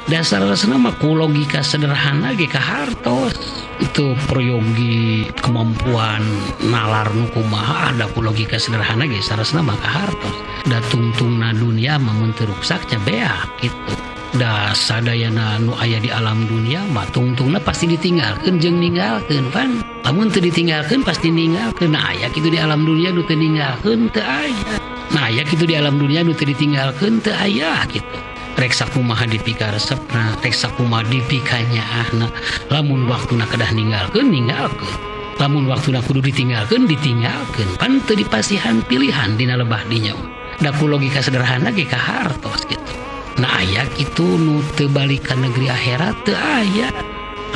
Dasar mah ku logika sederhana ge kahartos. Itu peryogi kemampuan nalar nu kumaha ada ku logika sederhana ge sarasna mah kahartos. Da tungtungna dunia mah mun teu ruksak nya beak gitu. Da sadayana nu aya di alam dunia mah tungtungna pasti ditinggalkeun jeung ninggalkeun pan. Lamun teu ditinggalkeun pasti ninggalkeun. Nah aya kitu di alam dunia nu teu ninggalkeun teu aya. Nah aya kitu di alam dunia nu teu ditinggalkeun teu aya gitu. Rek sakumaha dipikaresepna, rek sakumaha dipikanyaahna, lamun waktuna kedah ninggalkeun ninggalkeun. Lamun waktuna kudu ditinggalkeun ditinggalkeun. Pan teu dipasihan pilihan dina lebah dinya. Da ku logika sederhana ge kahartos gitu. Nah aya kitu nu teu balik ka negeri akhirat teu aya.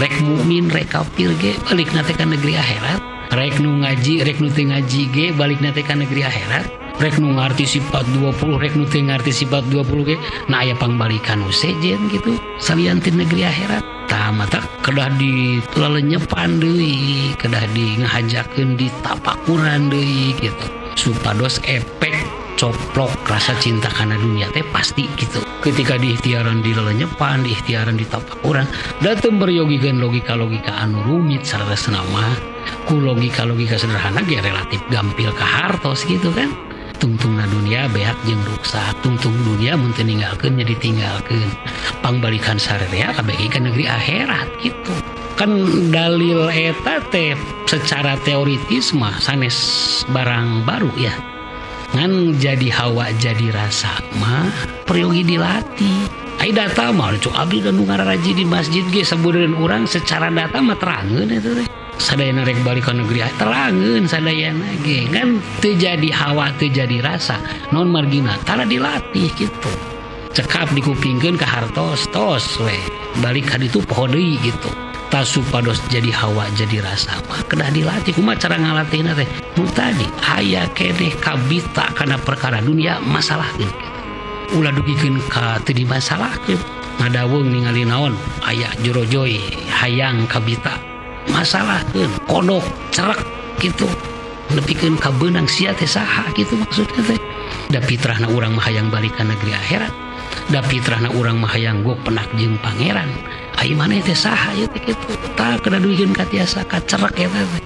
Rek mukmin rek kafir ge balikna teh ka negeri akhirat. Rek nu ngaji rek nu teu ngaji ge balikna teh ka negeri akhirat. Rek nu ngarti sifat 20 rek nu teu ngarti sifat 20 ge nah aya pangbalikan nu sejen gitu salian ti negeri akhirat. Tah mata kedah dilelenyepan deui, kedah di ngahajakeun ditapakuran deui gitu. Supados efek coplok rasa cinta kana dunia teh pasti gitu. Ketika diikhtiaran dilelenyepan, diikhtiaran ditapakuran, da teu meryogikeun logika-logika anu rumit saleresna mah ku logika-logika sederhana ge relatif gampil kahartos gitu kan. Tungtungna dunia beak jeung ruksak, tungtung dunia mun teu ninggalkeun nya ditinggalkeun. Pangbalikan sarerea kabeh ka negeri akhirat gitu. Kan dalil eta teh secara teoritis mah sanes barang baru ya. Ngan jadi hawa jadi rasa mah peryogi dilatih. Ai data mah cuk abdi da nu ngararaji di masjid ge sabeureun urang secara data mah terangeun eta teh. Sadayana rek balik ka negeri terangeun sadayana ge ngan teu jadi hawa teu jadi rasa non margina tara dilatih gitu. Cekap dikupingkeun ka hartos tos we balik ka ditu poho deui gitu. Ta supados jadi hawa jadi rasa mah kedah dilatih. Kumaha cara ngalatihna teh? Nu tadi aya keneh kabita kana perkara dunia masalahkeun gitu. Ulah dugikeun ka teu dimasalahkeun. Ngadawung ningali naon aya jorojoy hayang kabita masalahkeun kodok cerek gitu nepikeun ka beunang sia teh saha gitu maksudna teh. Da fitrahna urang mah hayang balik ka negeri akhirat, da fitrahna urang mah hayang gok penak jeung pangeran. Ai maneh teh saha ieu teh kitu. Tah kedah dugikeun ka tiasa kacerek eta teh.